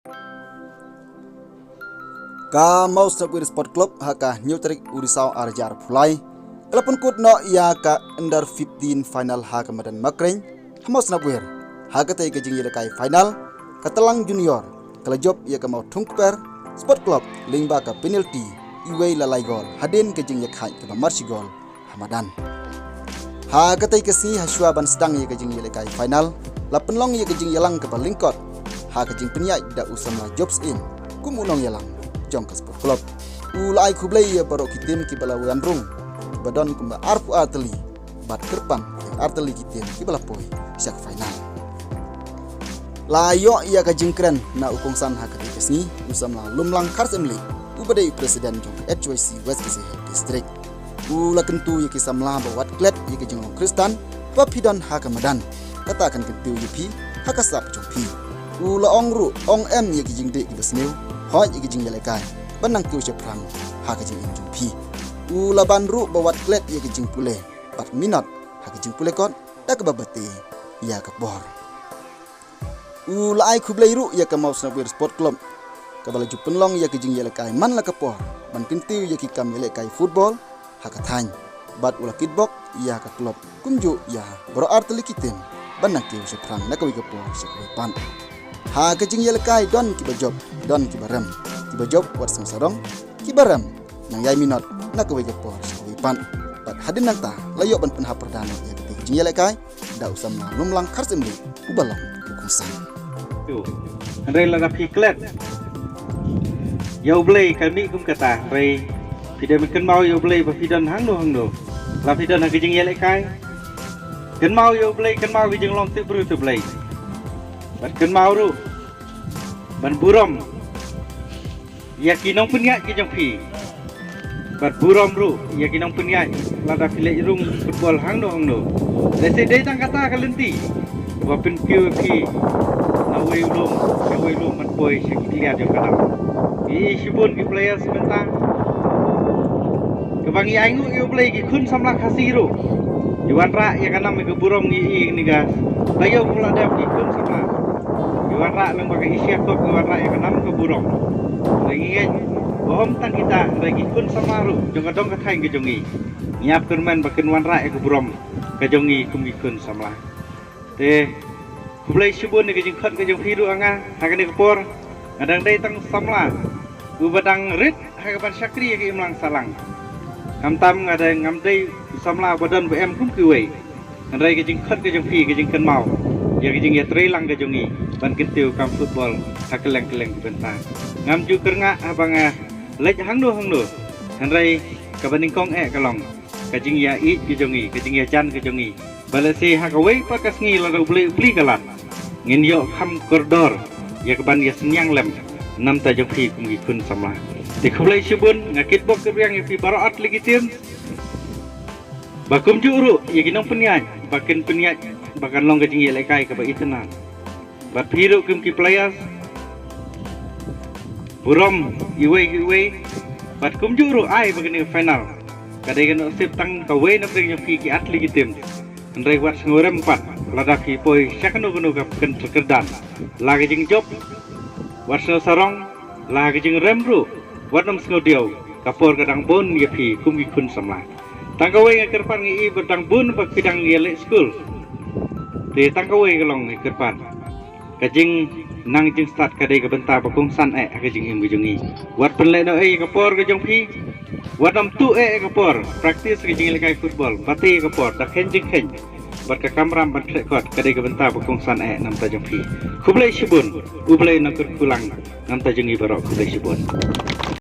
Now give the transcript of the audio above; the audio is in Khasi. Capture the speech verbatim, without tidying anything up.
Ka Mawsynawir Sport Club ha ka hynñiew tarik u Risaw ar hajar arphew lai ka la pynkut noh ïa ka under fifteen final ha ka madan Makreiñ ha Mawsynawir. Ha katei ka jingïalehkai final, ka Tlang Junior ka la jop ïa ka Mawthungkper Sport Club lyngba ka penalty iwei la lai gol hadien ka jingïakhaid kaba marshi gol ha madan. Ha katei ka sngi, ha shuwa ban sdang ïa ka jingïalehkai final, la pynlong ïa ka jingïalang kaba lyngkot ha ka jingpynïaid da u samla Job Syiem kum u nongïalang jong ka Sport Club. U la ai khublei ïa baroh ki tim kiba la wan rung, kiba don kumba arphew ar tylli, bad kyrpang ïa ar tylli ki tim kiba la poi sha ka final. La ïoh ïa ka jingkren na u kongsan ha katei ka sngi, u samla Lumlang Kharsyiemlieh, uba dei u president jong ka H Y C West Khasi Hills District. U la kyntu ïa ki samla ba wat klet ïa ka jinglong Khristan ba phi don ha ka madan, kata kan kyntiew ïa phi ha ka sap jong phi. U la ong ruh, ong em ïa ki jingdih kiba sniew, hooid ïa ki jingïalehkai ban nang kiew shaphrang ha ka jingim jong phi. U la ban ruh ba wat klet ïa ki jingpule bad minot ha ka jingpule kot da kaba bati ïa ka por. U la ai khublei ruh ïa ka Mawsynawir Sport Club kaba la ju pynlong ïa ka jingïalehkai man la ka por ban kyntiew ïa ki kam ïalehkai football ha ka thaiñ, bad u la kitbok ïa ka club kumjuh ïa baroh ar tylli ki tim ban nang kiew shaphrang na kawei ka por sha kawei pat. Ha ka jingïalehkai don kiba jop, don kiba rem, kiba jop wat sngewsarong, kiba rem nang ïai minot na kawei ka por sha kawei pat. Bad hadien nangta la ïoh ban pynhap pyrda noh ïa katei ka jingïalehkai da u samla Lumlang Kharsyiemlieh uba long u kongsan. Hynrei lada phi klet ïa U Blei ka mih kum kata, hynrei phi dei ban kynmaw ïa U Blei ba phi don hangno hangno. La phi don ha ka jingïalehkai, kynmaw ïa U Blei, kynmaw ka jinglong tip briew tip Blei. Bad kynmaw ruh ban burom ïa ki nongpynïaid ki jong phi. Bad burom ruh ïa ki nongpynïaid lada phi leit rung football hangno hangno. Lehse dei tang kata ka lynti ba pynkiew ïa phi na uwei u lum sha uwei u lum ban poi sha ki kliar jong ka nam. Ngi i shibun ki players mynta kaba ngi ainguh ïa U Blei, ki khun samla Khasi ruh ki wanrah ïa ka nam ïa ka burom. Ngi i ngi ga, taïew ba la dep ki khun samla ki wanrah lyngba ka Asia Cup, ki wanrah ïa ka nam ka burom. Hynrei ngi ngeit ba ym tang kita, hynrei ki khun samla ruh jong ka dong ka thaiñ ka jong ngi, ngi ap kyrmen ba kin wanrah ïa ka burom ka jong ngi kum ki khun samla. Te khublei shibun ïa ka jingkhot ka jong phi ruh ha nga ha kane ka por. Nga dang dei tang samla uba dang rit ha ka ban shakri ïa ka imlang sahlang. Khamtam nga dang ngam dei u samla ba don ba em kum kiwei. Hynrei ka jingkhot ka jong phi, ka jingkynmaw ïa ka jingïatreilang ka jong ngi ban kyntiew kam football ha kylleng kylleng ki bynta. Ngam ju kyrngah haba nga leit hangno hangno, hynrei kaba nyngkong eh ka long ka jingïaieit ka jong ngi, ka jingïajan ka jong ngi. Ba lehse ha kawei pat ka sngi lada U Blei u plie ka lad, ngin ïoh kham kordor ïa ka ban ïasynñiang lem namta jong phi kum ki khun samla. Te khublei shibun, nga kitbok kitrwiang ïa phi baroh artylli ki team. Ba kumjuh ruh ïa ki nongpynïaid ba kin pynïaid ba kan long ka jingïalehkai kaba itynnad. Bad phi ruh kum ki players, burom iwei iwei. Bad kumjuh ruh ai ba kane ka final ka dei ka nusip tang kawei na pdeng jong phi ki artylli ki team. Hynrei wat sngewrem pat lada phi poi sha kano kano ka kyn-, kyrdan, la ka jingjop wat sngewsarong, la ka jingrem ruh wat nym sngewdiaw. Ka por ka dang bun ïa phi kum ki khun samla. Tang kawei nga kyrpad, ngi i ba dang bun ba phi dang ïaleh skul. Te tang kawei ka long nga kyrpad, ka jingnang jingstad ka dei ka bynta ba kongsan eh ha ka jingim ka jong ngi. Wat pynlehnohei ïa ka por ka jong phi. Wat nym tuh eh ïa ka por practice ka jingïalehkai football, bati ïa ka por da kheiñ jingkheiñ. Bad ka kamram ban khreh kot ka dei ka bynta ba kongsan eh namta jong phi. Khublei shibun, U Blei un nang kyrkhu lang namta jong ngi baroh. Khublei shibun.